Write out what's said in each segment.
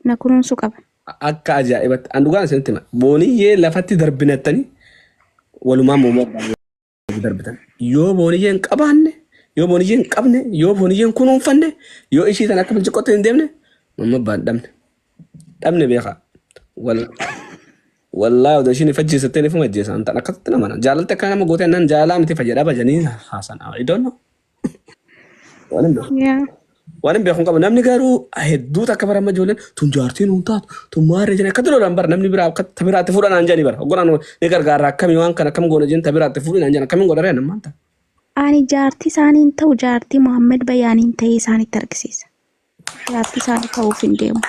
Na kunuunsuu qaba. Akka ajaa'ibatti. An dhugaan isinitti hima. Booniyyee lafatti darbinattanii walumaa muummoo darbitan. Yoo booniyyee hin qabaanne, yoo booniyyee hin qabne, yoo booniyyee hin kunuunfanne, yoo ishii tan akka bilciqqootti hin deemne, mamma abbaan dhabne. Dhabne beekaa. Wal wallaahi odoo ishiin if ajjeesattee ifuma ajjeesa. An tan akkasitti nama jaalalti akka nama gootee annan jaalalaa miti fayyada bajanii haasan. I don't know. Waan hin beeku. Yaa. Waan hin beeku hin qabu. Namni garuu hedduu takka bara amma ijoolleen tun jaartiin hun taatu tun maarree jedhan akkatti lolan bara namni biraa akka ta biraatti fuudha naan jedhani bara. Oggonaan ni gargaarra akkamii waan kana akkam goona jenni ta biraatti fuudhi naan jedhan akkamiin godha ree nammaan ta'a. Ani jaartii isaanii hin ta'u jaartii Muhammad Bayaaniin ta'ee isaanitti argisiisa. Jaartii isaanii ta'uuf hin deemu.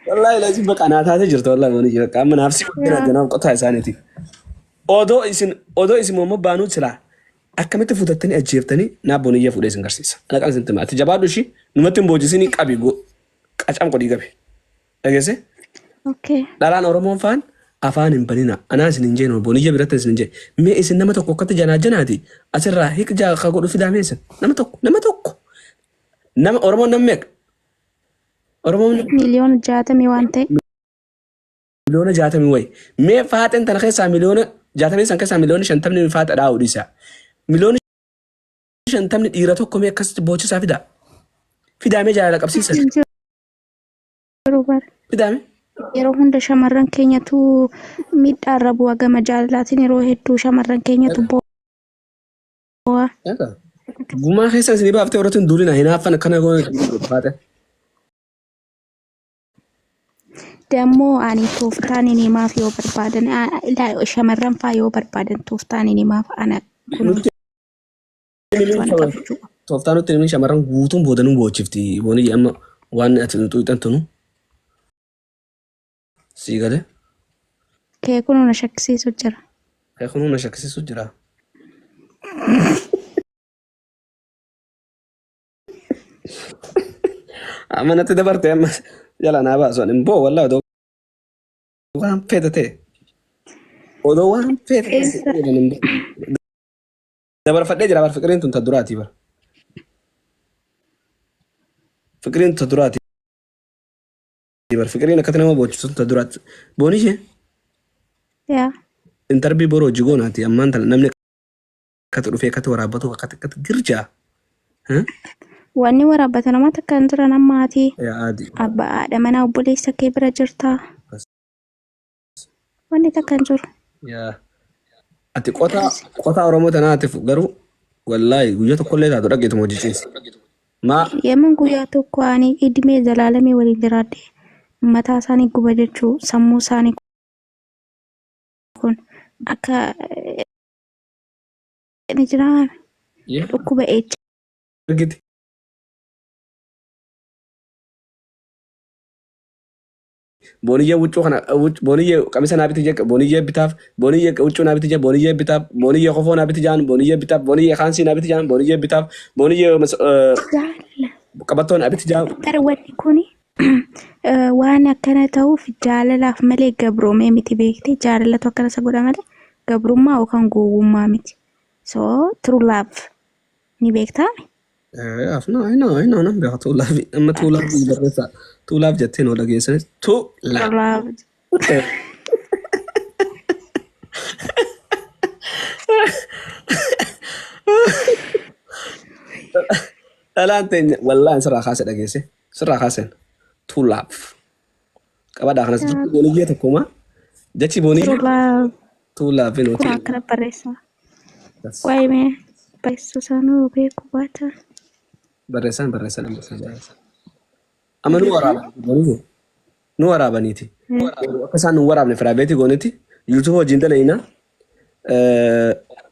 Wallaahi laazim baqa naa taatee jirta wallaahi waan ijji bakka amma naaf si guddina Yaa. janaaf qotaa isaaniiti. Odoo isin immoo baanuu silaa akkamitti futattanii ajjeeftanii naa boniyya fuudhee isin garsiisa. Naqaan isin tima. Ati jabaadhu ishii numatti hin boojisinii qabi qacam godhii gabi. Dhageesse? Okay. Dhalaan Oromoon faan afaan hin banina. Anaa isin hin jeenu boniyya biratti isin hin jee. Mee isin nama tokko akkatti janaa janaati asirraa hiqjaa ka godhu fidaa mee isin. Nama tokko nama tokko. Nama Oromoon nama meeqa? Oromoon 60,000,000 waan ta'e. 60,000,000 wayi. Mee faaxeen tana keessaa 60,000,000 san keessaa 50,000,000 faaxa dhaa'u dhiisa. 50,000,000 dhiira tokko mee akkasitti boochisaa fidaa. Fidaa mee jaalala qabsiisa. Hin jiru bara. Fidaa mee. Yeroo hunda shamarran keenyatu miidhaarra bu'a gama jaalalaatiin yeroo hedduu shamarran keenyatu bu'a. Gumaa keessa isinii baaftee warra tun duulina hinaaffan akkana goone faaxe. Dammoo ani tooftaan inni himaaf yoo barbaadan shamarran faa yoo barbaadan tooftaan inni himaaf ana Nutti kunuunfachuu ana qabachuu qaba. Tooftaa nutti himin shamarran guutuun booda nu boochifti. Booniyyi amma waan ati nu xuuxan tunu sii galee. Kee kunuu na shakkisiisu jira. Kee kunuu na shakkisiisu jira. Amma natti dabarte amma jala naa baasu ani boo wallahi odoo waan feete ta'e odoo waan feete ta'e Eessa? ani hin boo. Dabarfadhee jira bar fiqiriin tun ta duraatii bar fiqiriin ta duraatii bar fiqiriin akkatti nama boochisu tun ta duraati booni ishee Yaa. intarbii boroo hojii goonaati ammaan tana namni akkatti dhufee akkatti waraabbatu akkatti akkatti girjaa. Wanni waraabbatan nama takka hin jiran amma ati Yaa adi. abbaa haadha manaa obboleessa kee bira jirta. Wanni takka hin jiru. Yaa. Ati qotaa qotaa Oromoo tanaatiif garuu wallaahi guyyaa tokkollee taatu dhaqeetuma hojii ciisi. Maa Yemen guyyaa tokko ani idimee zalaalamii waliin jiraadhe mataa isaanii guba jechuu sammuu isaanii kun akka ni jira dhukkuba argite. Booniyyee huccuu kana booniyyee qamisa naa biti jee booniyyee bitaaf booniyyee huccuu naa biti jee booniyyee bitaaf booniyyee kofoo naa biti jaan booniyyee bitaaf booniyyee kaansii naa biti jaan booniyyee bitaaf booniyyee jaalala. qabattoo naa biti jaan. Bara wanni kuni waan akkana ta'uuf jaalalaaf malee gabroomee miti beekte jaalalatu akkana isa godha malee gabrummaa yookaan gowwummaa miti. So true love ni beektaa? Af no, I know, I know, nan beeka tuu laafi amma tuu laafi barreessaa tuu laaf jettee noo dhageessanis tuu True laaf. love. Dhalaan teenya wallaahi sirraa kaase dhageesse sirraa kaaseen tuu laaf. Qabadhaa kanas jechi booniyyee tokkuma jechi True booniyyee love. tuu laafi Kun nuti. akkana barreessa. Waa'ee mee barreessuu sanuu beeku baata. Barreessaan barreessaan barreessaan. Amma nu waraabaniiti booniyyee nu waraabaniiti. Akka isaan nu waraabne firaabeetii gooniti yuutuuba wajjin dalayna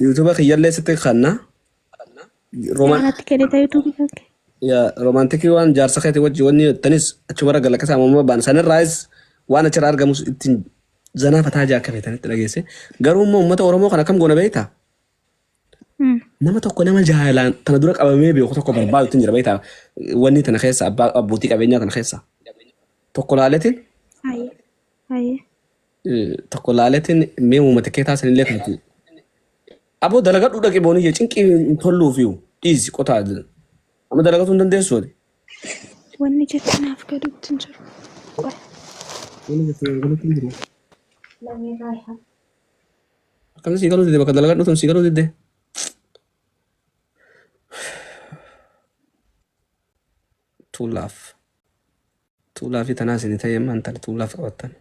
yuutuuba kiyyallee sitti kanna Roomaan Natti kennita yuutuubii kan kee. Yaa romaantikii waan jaarsa keetii wajji wanni jettanis achumara galakkisa ammoo baan sanirraayis waan achirraa argamus ittiin zanaa fataa jaa akka feetanitti dhageesse. Garuu immoo uummata Oromoo kana akkam goona beektaa? Nama tokko nama jaalalaan tana dura qabamee beeku tokko barbaadutti hin jira beektaa? Wanni tana keessa abbaa abbootii qabeenyaa tana keessa tokko laaletiin Hayyee. Hayyee. tokko laaletiin mee uummata kee taasanillee taati. Aboo dalagadhu dhaqi booniyye cinqii hin tolluufiyu. Dhiisi qotaa. Amma dalagatu hin dandeessu ati. Wanni jettu naaf galutti hin jiru. Qoy. Wanni jettu naaf galutti hin jiru. Akkamitti sii galuu dide bakka dalagadhu tun sii galuu dide. Tuulaaf. Tuulaa fi tanaa isin ta'e amma intala tuulaaf qabattan.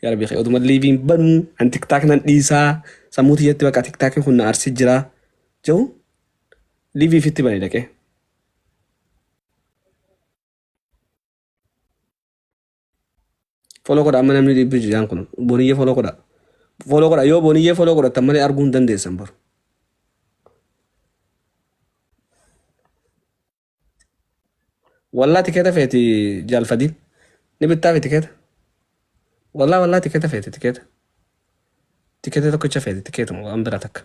Yaa Rabbi kee oduma liiviin banuu an tiktaak nan dhiisaa sammuu tiyyatti bakka tiktaakiin kun na arsii jira jedhu liivii fitti bane dhaqee. Follow godha amma namni dhibbi jiraan kun boniyyee follow godha. Follow godha yoo boniyyee follow godhattan malee arguu hin dandeessan baru. Wallaa tikeeta feeti jaalfadiin. Ni bittaafi tikeeta. Wallaa wallaa tikeeta feeti tikeeta. Tikeeta tokkicha feeti tikeetuma waan bira takka.